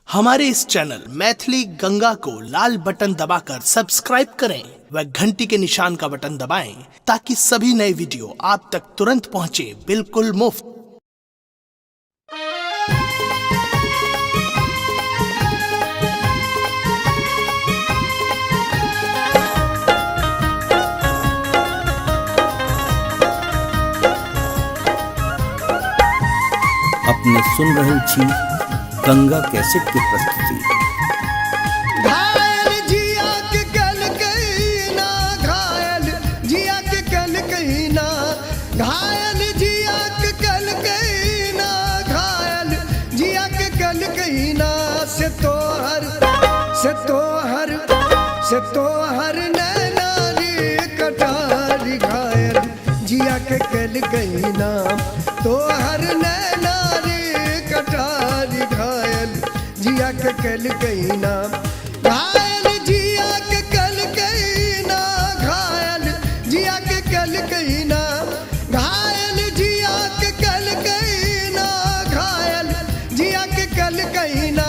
हमारे इस चैनल मैथिली गंगा को लाल बटन दबाकर सब्सक्राइब करें व घंटी के निशान का बटन दबाएं ताकि सभी नए वीडियो आप तक तुरंत पहुंचे बिल्कुल मुफ्त। अपने सुन रहल छी गंगा कैसेट के प्रस्तुति। घायल जिया के कल कहीना, घायल जिया के कल कहीना, घायल जिया के कल कहीना, घायल जिया के कल कहीना। से तोहर, से तोहर, से तोहर नैना रे कटारी घायल जिया के कल कहीना, तोहर नैना रे कटारी घायल जिया के कल कहीना, घायल जिया के कल कहीना, घायल जिया के कल कहीना, घायल जिया के कल कहीना, घायल जिया के कल कहीना।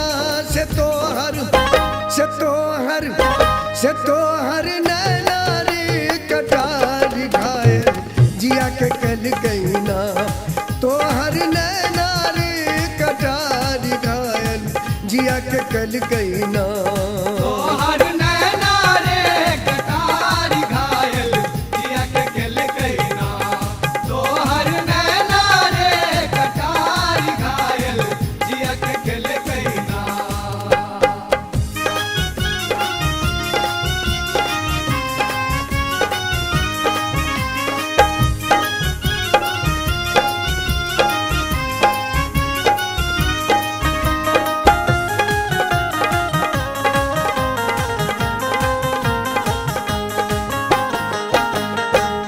से तोहर, से तोहर, से तोहर नैना रे कटारी घायल जिया के कल कहीना, तोहर नैना रे कटारी घायल जिया के कल कहीना। तोहर नैना रे कटारी घायल जिया के कल कहीना, तोहर नैना रे कटारी घायल जिया के कल कहीना।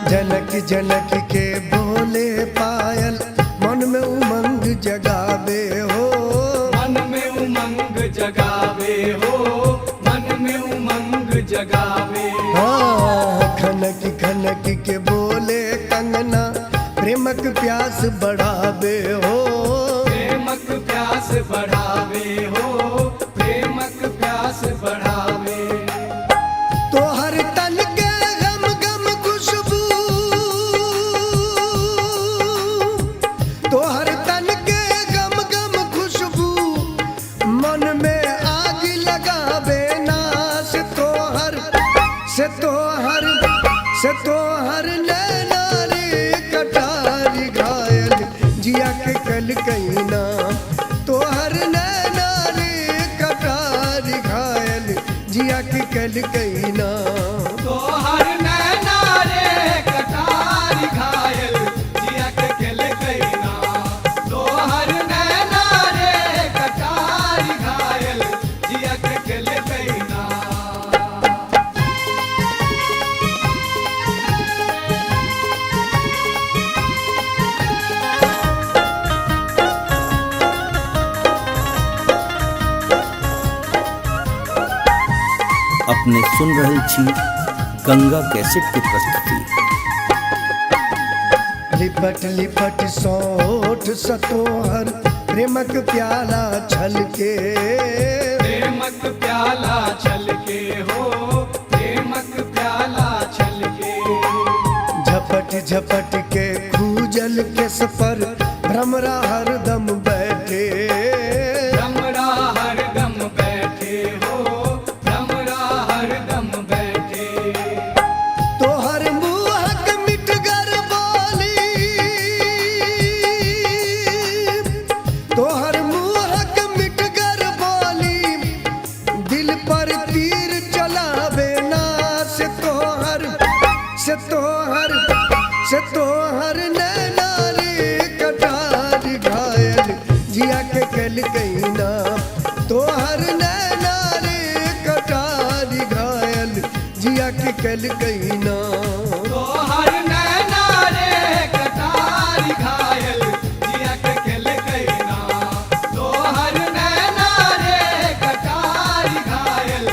जनक जनक के बोले पायल मन में उमंग जगावे हो, मन में उमंग जगावे हो, मन में उमंग जगावे। हाँ, खनक खनक के बोले कंगना प्रेमक प्यास बढ़ावे हो, प्रेमक प्यास बढ़ावे हो, प्रेमक प्यास बढ़ावे। तोहर तन के गम गम खुशबू, तोहर तन के गम गम खुशबू मन में आग लगावे ना। से तोहर, से तोहर, से तोहर नैना रे कटारी घायल जिया के कल कहीना, तोहर नैना रे कटारी घायल जिया के कल कहीना। तोहर नैना रे कटारी घायल जिया के कल कहीना, तोहर नैना रे कटारी घायल जिया के कल कहीना। अपने सुन रहल छी गंगा कैसेट के प्रस्तुति। लिपट लिपट सोठ सतोहर प्रेमक प्याला छलके, प्रेमक प्याला छलके हो, प्रेमक प्याला छलके। झपट झपट के खूजल के सफर भ्रमरा हरदम बैठे, भ्रमरा हरदम बैठे हो, भ्रमरा हरदम बैठे। तोहर मुहक मिटगर बोली, तोहर मुहक मिटगर बोली दिल पर तीर चलावे ना। से तोहर, से तोहर, से तोहर नैना रे कटारी घायल जिया के कल कहीना, तोहर नैना रे कटारी घायल जिया के कल कहीना। तोहर नैना रे कटारी घायल जिया के कल कहीना, तोहर नैना रे कटारी घायल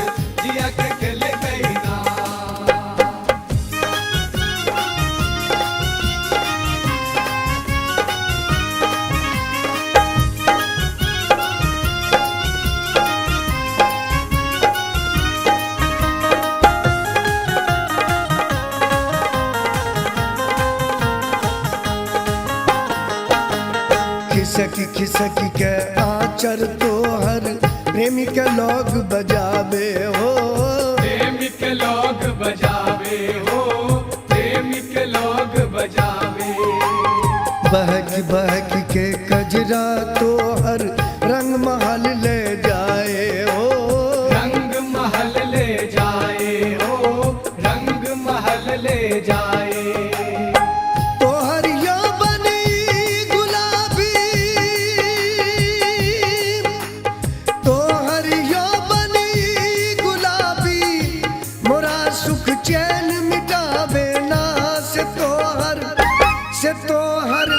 जिया के कल कहीना। खिसक के आचर तोहर प्रेमी के लोग बजावे हो। प्रेमिक लोग बजावे हो, प्रेमिक लोग बजावे। बहक बहक के कजरा तोहर रंग महल ले जाए हो। रंग महल ले जाए हो, रंग महल ले जाए। तोहर यौवनी गुलाबी, तोहर यौवनी गुलाबी, मोरा सुख चैन मिटावे ना। से तोहर, से तोहर,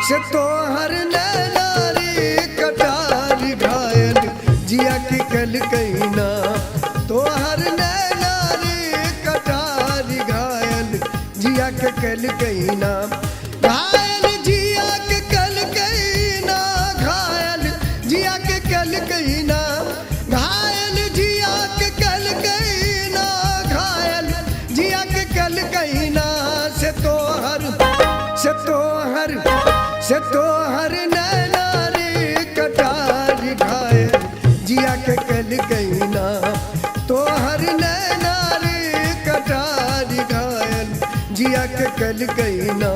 से तोहर नैना रे कटार घायल जिया की कल कैना। तोहर नैना रे कटार घायल जिया के कल कैना। घायल जिया के कल कैना, घायल जिया के कल कैना, घायल जिया के कल कैना, घायल जिया के कल कैना। से तोहर, से तोहर, से तोहर नैना रे कटार घायल जिया के कल कैना। तोहर नैना रे कटार घायल जिया के कल कैना।